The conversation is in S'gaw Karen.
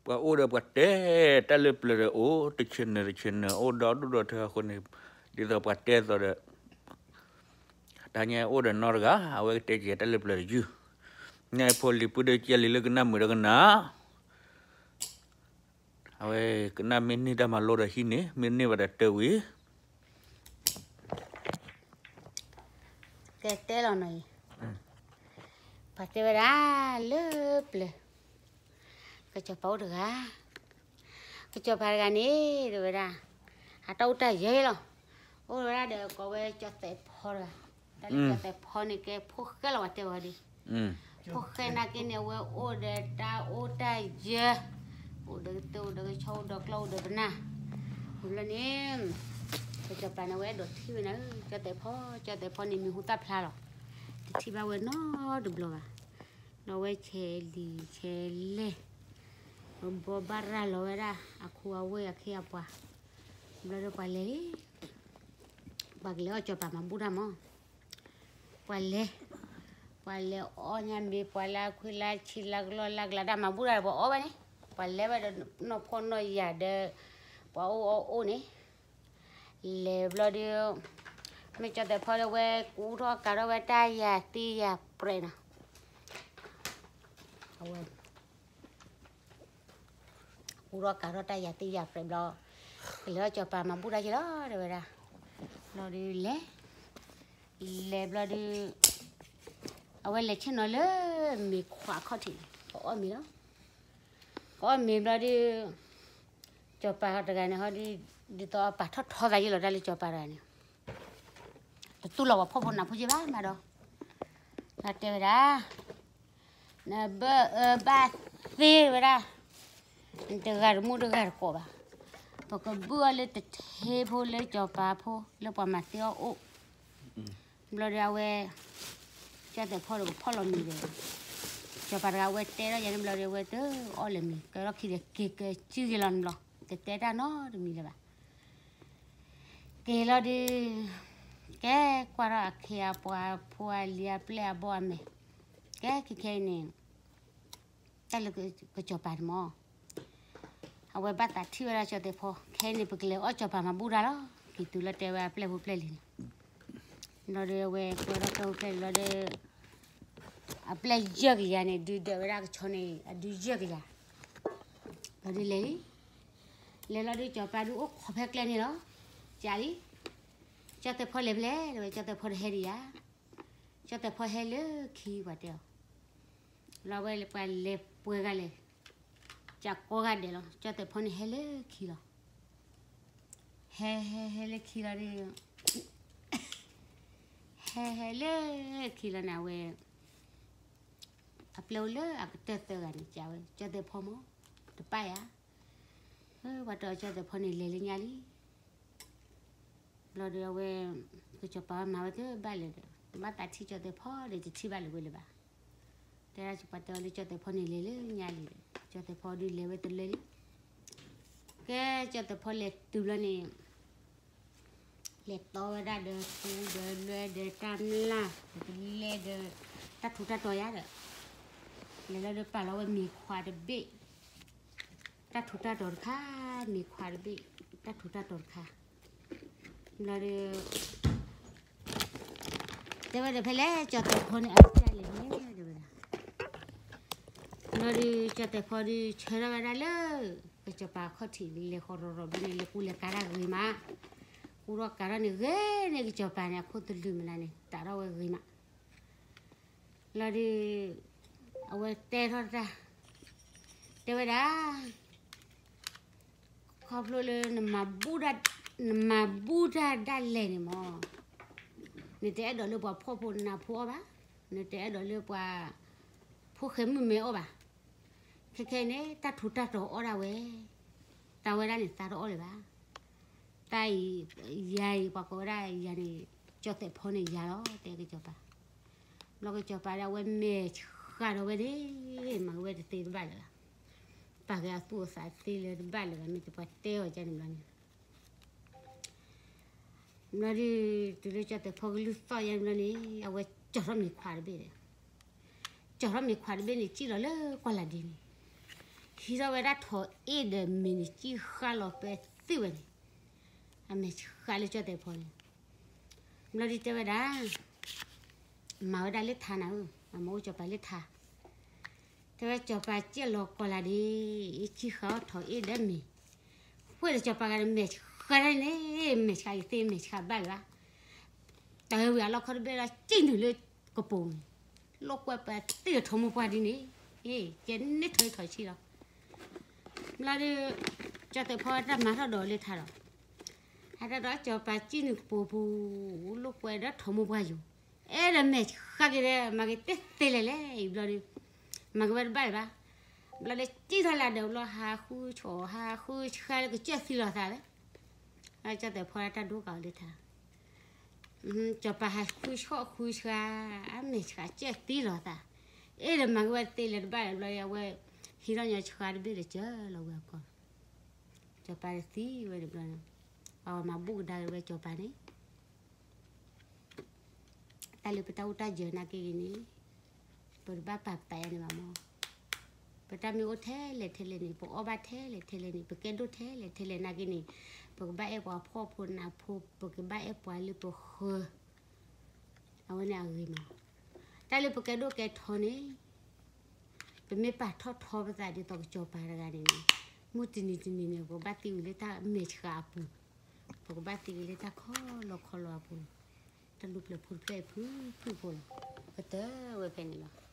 ပှၤအိၣ်ဒီးပှၤတဲတၢ်လၢပျၢၤဒီးအိၣ်တဆၢနၢၤတဆၢနၢၤ အိၣ်ဒီဒူၣ်ဒီထၢအဃိန့ၣ်, ဒ်သိးပှၤတဲသိးဒီး တၢ်ညါအိၣ်ဒီးနီတဂၤ အဝဲကတဲက့ၤတၢ်လၢပျၢၤတယုၢ်, ညါအံၤဖိလံၤပုၢ်ဒီးကဲလံလၢကနၣ်မုာ်ဒီးကနၣ်, အဝဲကနၣ်မ့ၢ်န့ၢ်တၢ်မၤလိဒီးဟံးန့ၢ်, မ့ၢ်န့ၢ်ဘၣ်ဒီးတၢ်ဝံၤ ကတဲလီၤနီၤအံၤ, ပှၤတဲဝဲဒၣ်လၢပျၢၤ, ကစီၤပၤအိၣ်တဂၤ, ကစီၤပၤတဂၤန့ၣ် တဲဝဲဒၣ်, အတၢ်အိၣ်တၢ်ယၢၤလီၤ, အိၣ်ဝဲဒၣ်ဒီးကိးဝဲကၠီသဲးဖီတဂၤ, တၢ်လၢကၠီသဲးဖီန့ၣ် ကဲဖိၣ်ဃဲလီၤဝဲတဲဝဲဒီး, ဖိၣ်ဃဲနာ်က့န့ၣ် အဝဲအိၣ်ဒီးတၢ်အိၣ်တၢ်ယၢၤ, အိၣ်ဒီးကတၢၢ် အိၣ်ဒီးကဆီ အိၣ်ဒီးကျီၢ် အိၣ်ဒီးပနၢ်, ဘျီန့ၣ် ကစီၤပၤန့ၣ် အဝဲအဲၣ်ဒိးထံၣ်ဝဲန့ၣ် ကၠီသဲးဖီ, ကၠီသဲးဖီန့ၣ် မံၤဟူသၣ်ဖျါလီၤ, တထံၣ်ဘၣ်ဝဲနီတဘျီဘၣ်, ဒီးအဝဲဆဲးလံာ်ဆဲးလဲၢ်, ဘီဘၣ်ရၤလီၤဝဲဒၣ် အခူအဝ့ၢ်အခ့အပှၤ, ဘျီဒီးပှၤလဲၤလံ, ပှၤကလဲၤအီၣ်ကစီၤပၤမၤဘူၣ်တၢ်မး ပှၤလဲၤ, ပှၤလဲၤအီၣ်ညါမ့ၤ ပှၤလၢအခွံလၢအဆံလၢကလီၢ်လၢကလးတၢ်မၤဘူၣ်တၢ်ဒီး ပှၤအီၣ်ဝဲန့ၣ်, ပှၤလဲၤဝဲဒီးနီၢ်ဖှီၣ်နီၢ်ယာ်ဒီး ပှၤအိၣ်အီၣ်အိၣ်န့ၣ်, လဲၤဘျီဒီး မ့ၢ်ကၠီသဲးဖီဒီးဝဲ ကူထီၣ်ကၤထီၣ်ဝဲတၢ်ယၤသံယၤပြဲးနီၤ, အဝဲ ကူထီၣ်ကၤထီၣ်တၢ်ယၤသံယၤပြဲးဘျီ, ကလဲၤအီၣ်ကစီၤပၤမၤဘူၣ်တၢ်က့ၤလီၤ တဲဝဲဒၣ်, ဘျီဒီးလဲၤ, လဲၤဘျီဒီး အဝဲလဲၤဆ့ၣ်နီၤလၢမ့ၤခွးအခီၣ်ထံးန့ၣ် ကအီၣ်မ့ၤလီၤ, ကအီၣ်မ့ၤဘျီဒီး ကစီၤပၤတဂၤန့ၣ်ဟီဒီး, ဒ်သိးအပာ်ထီၣ်ထီသးယ့ၢ်လီၤတၢ်လၢကစီၤပၤတဂၤန့ၣ်, တတူၢ်လိာ်ပှၤဖှီၣ်ဖိနးဖိက့ဘၣ်မးဒီး, လီၤတဲဝဲဒၣ် နဘၣ်အၢဘၣ်သီဝဲဒၣ်, နတဂၤတမူတဂၤတကိးဘၣ်, ပကဘုၣ်အီၤလၢတထ့ဖိလၢကစီၤပၤဖိလၢပှၤမၤသ့အီၤအိၣ်, ဘျီဒီးအဝဲ ကၠီသဲးဖီဒီးကဖီၣ်လီၤမံၤဒီး, ကစီၤပၤတဂၤအဝဲတဲထီၣ်ယၤန့ၣ်ဘျီဒီး အဝဲတအီၣ်လၢၤမံၤ ကဲထီၣ်ခံဒီးက့ၤကဲစုက့ၤလီၤန့ၣ်ဘျီ, တတဲတၢ်နီတမံၤလၢၤဘၣ်. က့ၤလီၤဒီး ကဲကွၢ်ထီၣ်အခ့အပှၤအဖိအလံၤအပျဲၢ်အဘီအမဲာ်, ကဲခဲခဲအံၤန့ၣ် တၢ်လၢကစီၤပၤန့ၣ်မး, အဝဲဘၣ်သးထံၣ်ဝဲဒၣ်ကၠီသဲးဖီ, ခဲအံၤန့ၣ် ပကလဲၤအီၣ်ကစီၤပၤမၤဘူၣ်တၢ်လီၤ, က့ၤတုၤလီၤတဲဝဲအပျဲၢ်ဖိပျဲၢ်လံၤန့ၣ်, ဘျီဒီးအဝဲကွဲထီၣ်ကၢဖိပျဲၢ်လံၤဘျီဒီး အပျဲၢ်ယဲၢ်ကယၤန့ၣ် ဒုးဒၢးဝဲဒၣ်ကဆီန့ၣ် အဒုးယဲၢ်ကယၤ, ဘျီဒီးလဲၤလံ, လဲၤလီၤဒီးကစီၤပၤဒုးအိၣ်ခိးဖဲကျဲန့ၣ်လီၤ, ကးလံ, ကၠီသဲးဖီလဲၤဖဲလဲၣ် တဲဝဲ, ကၠီသဲးဖီတဟဲဒံးယၤ, ကၠီသဲးဖီဟဲလၢခံပှၤတဲအီၤ, လီၤဝဲပှၤလဲၤပှဲၤဂၤလဲၣ်, ကးကိးဂၤဒဲးလီၤ, ကၠီသဲးဖီန့ၣ်ဟဲလၢခံလီၤ, ဟဲဟဲဟဲလၢခံလီၤဒီး ဟဲဟဲလၢခံလီၤန့ၣ် အဝဲ အပျဲၢ်အိၣ်လၢအကတၢၢ်သၢဂၤန့ၣ် ကးဝဲ ကၠီသဲးဖီမး တပၣ်ယၤ, ပှၤတဲအီၤကၠီသဲးဖီန့ၣ်လဲၤလၢညါလံ, ဘျီဒီးအဝဲ ကစီၤပၤဝဲမၤဝဲတဘၣ်လၢၤဒီး တဘၣ်သးထံၣ်ကၠီသဲးဖီဒီး တထံၣ်ဘၣ်လၢၤဝဲလၢၤဘၣ်, တဲဒၣ်ပှၤတဲအီၤလၢကၠီသဲးဖီန့ၣ်လဲၤလၢညါလံဒီး ကၠီသဲးဖီဒုးလဲၤဝဲတလၢလံ, ကဲကၠီသဲးဖီလဲၤတုၤဘျီန့ၣ် လဲၤတီဝဲဒၣ်ဒီးသူဒီးလွဲဒီးတၢ်မျၢ် ဒီးကလဲၤဒီး တၢ်ထူးတၢ်တီၤယၤဒီး လဲၤလီၤဒီးပာ်လီၤဝဲမ့ၤခွးတဘ့ၣ်, တၢ်ထူးတၢ်တီၤတခါ, မ့ၤခွးတဘ့ၣ်, တၢ်ထူးတၢ်တီၤတခါ, ဘျီဒီး တဲဝဲဒီးဖဲလဲၣ် ကၠီသဲးဖီန့ၣ် အကစၢ်လဲၤန့ၣ် တဲဝဲဒၣ်, ဘျီဒီး ကၠီသဲးဖီဒီး ဆၢထီၣ်ဝဲဒၣ်လၢ ကစီၤပၤအခီၣ်ထံး လဲၤဃီရီၤရီၤဘျီန့ၣ် လဲၤကူလဲၤကၤတၢ်ဂ့ၤမး, ကူထီၣ်ကၤထီၣ်န့ၣ်ဂ့ၤန့ၢ်ကစီၤပၤန့ၣ် အခိၣ်သလုးမနုၤန့ၣ် တးထီၣ်ဝဲဂ့ၤမး, လီၤဒီး အဝဲတဲထီၣ်တၢ် တဲဝဲဒၣ် ခီဖျိလၢ နမၤဘူၣ်တၢ်ဒၣ်လဲာ်န့ၣ်မး, နတအဲၣ်ဒိးလၢပှၤဖှီၣ်ဖိနးဖိအီၣ်ဘၣ်, နတအဲၣ်ဒိးလၢပှၤ ဖိဃဲမုၣ်မဲအီၣ်ဘၣ်, ခဲခဲအံၤန့ၣ် တၢ်ထူးတၢ်တီၤအီၣ်ဒၣ်ဝဲ, တၢ်ဝဲဒၣ်န့ၣ် သးတအီၣ်လၢၤဘၣ်, တၢ်အံၤ ယၤအံၤ ပှၤကိးဝဲဒၣ်ယၤန့ၣ် ကၠီသဲးဖီန့ၣ်ယၤလီၤ တဲကစီၤပၤ, ဘျီကစီၤပၤဒီးအဝဲမဲာ်ဆှးဒီးဝဲန့ၣ် မၤဝဲတသ့တဘၣ်လၢၤဘၣ်, ပာ်က့ၤအသူၣ်အသးသ့လၢၤတဘၣ်လၢၤဘၣ် မ့ၢ်တပှၤတဲအီၤကန့ၣ်ဘျီန့ၣ် ဘျီဒီး တုၤလၢကၠီသဲးဖီကလုၢ်သီၣ်ယါဘျီန့ၣ် အဝဲကၠီထီၣ်မ့ၤခွးတဘ့ၣ်ဒီး, ကၠီထီၣ်မ့ၤခွးတဘ့ၣ်န့ၣ် စံၣ်လီၤလၢကွၢ်လၢ်ဒ့န့ၣ်, ဟံးထီၣ်ဝဲဒၣ်ထိးအ့ၣ်ဒီးမ့ၤန့ၣ် ကံၣ်ဃာ်လီၤပသ့ဝဲန့ၣ်, အမဲာ်ဆှးလၢကၠီၣ်တဲာ်ဖီန့ၣ်, ဘျီဒုးတဲဝဲဒၣ်, မၤဝဲဒၣ်လၢထါနၤဧၢ, အမၤအိၣ်ကၠီၤပၤလၢထါ, တဲဝဲကၠီၤပၤကဲလီၤကီၤလၢ်ဒံး, ကံၣ်ဃာ်အီၣ်ထိးအ့ၣ်ဒီးမ့ၤ, ဃဲဒီးကၠီၤပၤဂၤဒီးမဲာ်ဆှးန့ၣ်, မဲာ်ဆှးကသ့မဲာ်ဆှးဘၣ်လၢၤဘၣ်, တၢ်ဝံၤအလီၢ်ခီတဘ့ၣ်လီၤ ကံၣ်နုာ်လၢကပိာ်န့ၣ်, လိာ်ကွဲပသ့ထိးမိၢ်ပှၢ်ဒ်န့ၣ်, ကဲန့ၢ်ထိးအ့ၣ်ထိးဆံလီၤ. ဘျီဒီး, ကၠီၣ်တဲာ်ဖီတၢ်မၤထီၣ်ဒီးလၢထါဒီး, ဟဲတၢ်ဒီးကၠီၤပၤကံၣ်နုာ်ကပိာ်ပူၤ, လိာ်ကွဲဒီးထိးမိၢ်ပှၢ်ယိာ်, အဲၣ်ဒီးမဲာ်ဆှးက့ၤဒီး မၤက့ၤတသ့လဲၣ်လဲၣ်အံၤဘျီဒီး, မၤက့ၤဝဲတဘၣ်လၢၤဘၣ်, ဘျီဒီးကံၣ်ထီၣ်လၢဒဲးဘျီ ဟးဃုဆှီ ဟးဃုဆှါလၢကစၢၢ်သံလီၤသးဝဲ, ကၠီၣ်တဲာ်ဖီတၢ်ဒိကၢ်အီၤလၢထါ ကၠီၤပၤဟးဃုဆှီဃုဆှါ, အမဲာ်ဆှးကစၢၢ်သံလီၤသး, အဲၣ်ဒီးမၤက့ၤဝဲတသ့လဲၣ်တဘၣ်လၢၤဘျီဒီး အဝဲ, ဟံးထီၣ်ညီဆှးတဘ့ၣ်ဒီးစၢၤလီၤဝဲအကီၢ်, ကၠီၤပၤဒီးသံဝဲန့ၣ်ဘျီ, ပှၤမၤဘူၣ်ကဒါက့ၤဝဲကၠီၤပၤန့ၣ် တၢ်လၢပတၢ်အိၣ်တၢ်ယၢၤနာ်က့ဂ့ၤန့ၣ်, ပတဘၣ်ပာ်ပာ်ယၤန့ၣ်ဘၣ်မၢ်, ပတၢ်မ့ၢ်အိၣ်ထဲလဲၣ်ထဲလဲၣ်န့ၣ် ပအီၣ်ဘၣ်ထဲလဲၣ်ထဲလဲၣ်န့ၣ် ပကဲဒိၣ်ထဲလဲၣ်ထဲလဲၣ်နာ်က့န့ၣ်, ပကဘၣ်အဲၣ်ပှၤဖှီၣ်ဖိနးဖိ ပကဘၣ်အဲၣ်ပှၤလၢပဃၢၤ, အဝဲန့ၣ်အဂ့ၤမး, တၢ်လၢပကဲဒိၣ်ကဲထီန့ၣ် ပမ့ၢ်ပာ်ထီၣ်ထီပသးဒ်သိးကစီၤပၤတဂၤန့ၣ်န့ၣ်, မုၢ်တနံၤတနံၤန့ၣ် ပကဘၣ်သံဝံၤလၢတၢ်မဲာ်ဆှးအပူၤ, ပကဘၣ်သံဝံၤလၢတၢ်ခီလီခီလီအပူၤ, တၢ်လူၤပျၢၤဖိတဖျၢၣ်အံၤဖုၣ်ဖုၣ်ဖိလီၤ, ကတၢၢ်ဝဲဖဲန့ၣ်လီၤ.